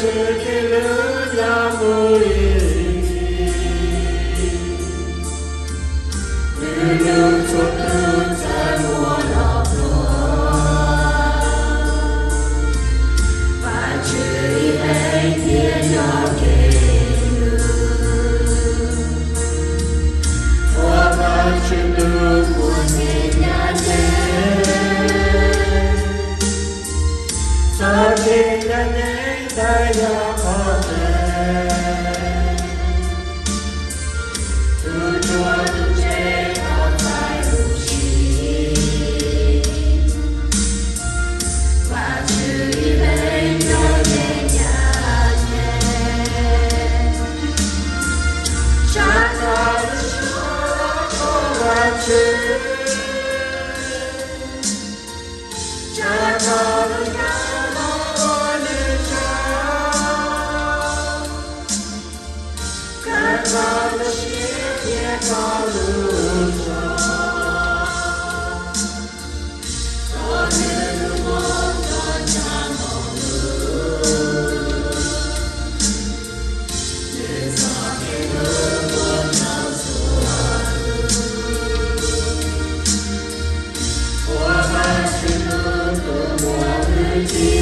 Tswv Tis lub zog mus ib ncig, lub ntuj txhua tus txawm muab los pluag. Vajtswv ib leeg thiaj nyob kev lug, ua Vajtswv ntuj muaj txhia ncaj ncees. Txoj kev ncaj ncees ntawd yog qhov twg? Tus ruam tus ntse tau txais lub sim neej. Vajtswv ib leeg yog kev ncaj ncees. Tsa kom lub suab ua Vajtswv, tsa kom lub hnyav los ua nws tsaug, khaws txog lub siab thiab txog lub zog, kom nws lub hmoov txog tsa npaum lug. Nws txoj kev hlub puag thaum txhua tus, ua Vajtswv ntuj tus muaj hwj chim.